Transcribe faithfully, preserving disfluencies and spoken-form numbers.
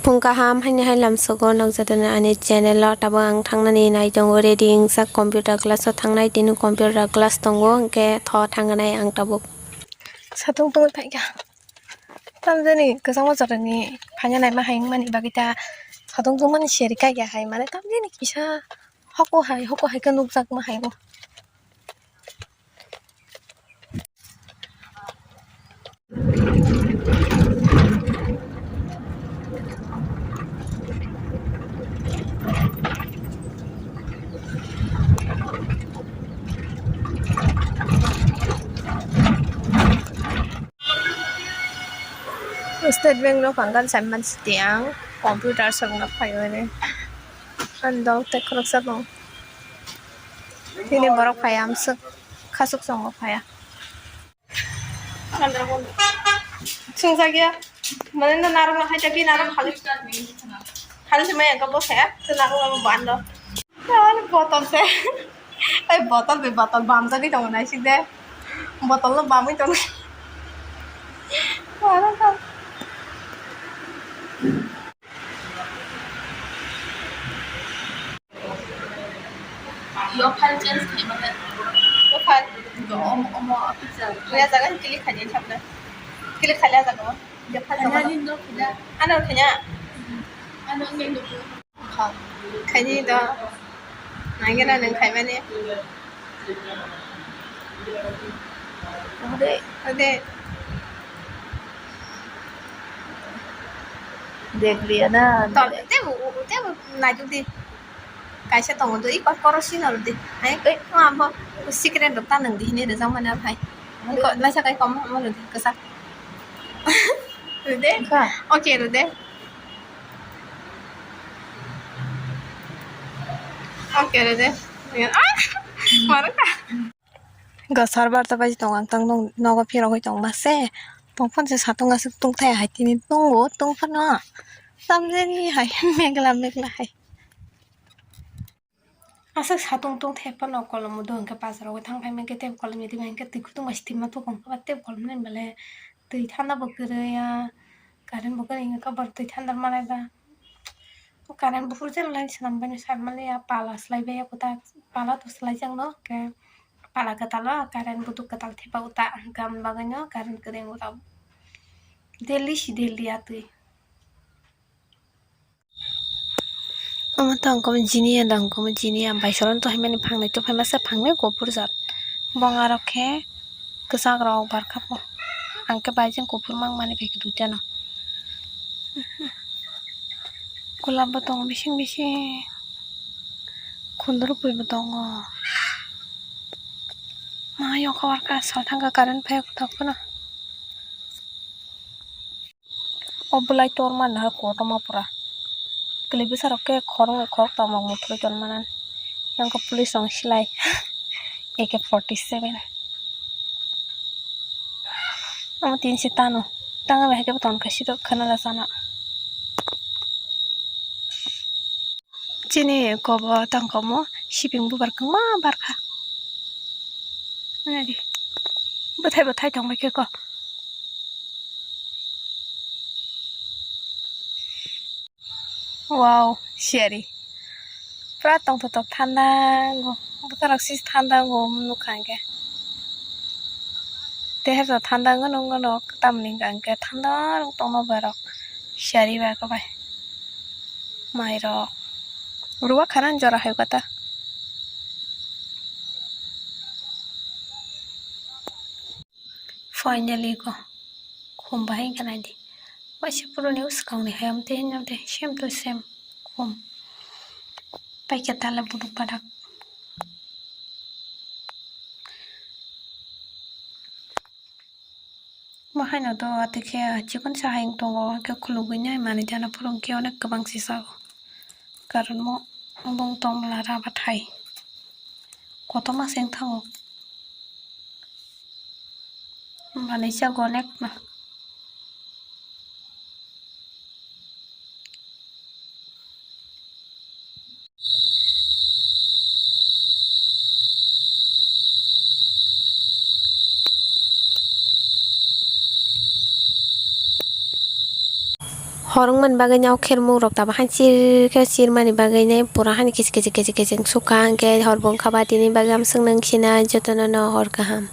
Phung kaham haini hai lamsogo nokjadani ani channel o, tabuk ang thangnani nai tongo, ready wngjak computer class o thangnai, tini computer class tongo, hwnkhe tho thangnai ang tabuk. Satung tungwi phaikha. Tamjani kwchangma jorani phaina naima hai wngmani bagwi ta satung tungmani seri kaikha hai, mane tamjani kisa hoko hai, hoko hai khe nukjakma hai o. State Bank no pangkha saiman siti ang computer sokna phaiwi ani. Ani dol tei khoroksa tongo. Tini borok phaiya amswk khasuk chongo phaiya. Chwngsa gya. Mane no narwk no hai ta, bi narwk khali. Khali se maya ka bo khe. To narwk no bo ando. Botol se. Ai botol be botol bam jagwi tongo naisik de. Botol no bamwi tongo. Yo file change khaima khe. Yo file. Yo, omo, omo, picture. Ya jaga ni click khaidi sabna. Click khaila jaga o. Yo file jaga. Ani no khida. Ano khanya. Ano ngi no. Khaidi do. Nangena nang khaimani. Ode, ode. Dekliya na. Tol, tebo, tebo naiduk di. Kaisa tongo do, i kok koro sino rw di. Hai, ei, ma bo secret rok ta nang di hini rwjak mani abo hai. Ko, naisa kai kom mo rw di, kwchak. Rw de. Kha. Okay, rw de. Okay, rw de. Ah, marwkha. Go sar barta baji tongo ang tang nogo phirogwi tongma se. Tongphano se satung aswk tungthai hai tini tongo tongphano. Tamjani hai megla megla hai. Aswk satung tungthai phano kolomo do hwnkhe bazar o thang phai mankhe tei kolom ni twi hwnkhe twi kutung bai stima thukong tei kolom ni bale twi thanda bo kwrwi ya current bo kwrwi wngkha borok twi thanda manai ba. Current buphuru jera line swnam baino sar maliya, pala swlai baiya kwtal, pala to swlaijakno, hwnkhe pala kwtalo current bwtwk kwtal thepao ta, hwnkhe aboni bagwino current kwrwi wngo ta daily si daily ya twi. Omo to ang komo jini ya dang, komo jini ya bai soron to haimani phangnai to phaima se phangnai kuphur jat bong arokhe kwchak rok barkha po, ang khe bai jeng kuphur mang mani bai khe duita no. Golap bo tongo bising bising. Khundrupui bo tongo. Ma yokha warkha sal thangkha current phai kuthok phano. O bwlai tor mani hai kotorma pura. Kwlwi bwsarok khe khoroknwi khoroktham rok muthurwi tonmani. Yang khe police rok silai A K forty seven. Omo tin se tano. Tangwi bai hai khe bo ton kaisa rok khana da sana. Chini kobo tangkomo siping bubar kwbangma barkha. Nadi. Bwthai bwthai tongbai khe ko. Wow, siyari. Pura tongthok thok thanda wngo. Bwkha rok si thanda wngo nukha hwnkhe. Teher rok thanda wngo nukgo nok tamni hwnkha hwnkhe thanda rok tongma borok. Siyari bai khe bai. Mai rok. Ruwa khana jora hai kata. Finally go. Khum bahai wngkha naidi. Waisa puruni o swkangni hai amtwi hinwi amtwi same to same khum. Paikhe tala buduk badak. Bo haino do atwi khe chikon sa hai wng tongo, hwnkhe khulugwi nai manwi jana phuru hwnkhe onek kwbang se sa o. Karon mo bong tongmwla raba thai kotorma se wng thango. Manwi chago onek no. Hor wngmani bagwi no khermuk rok tabuk han sir khe sirmani bagwi no pura hani kiching kiching kiching kiching sukha, hwnkhe hor bo wngkha ba tini bagwi amswk nung sinai jotono no hor kaham.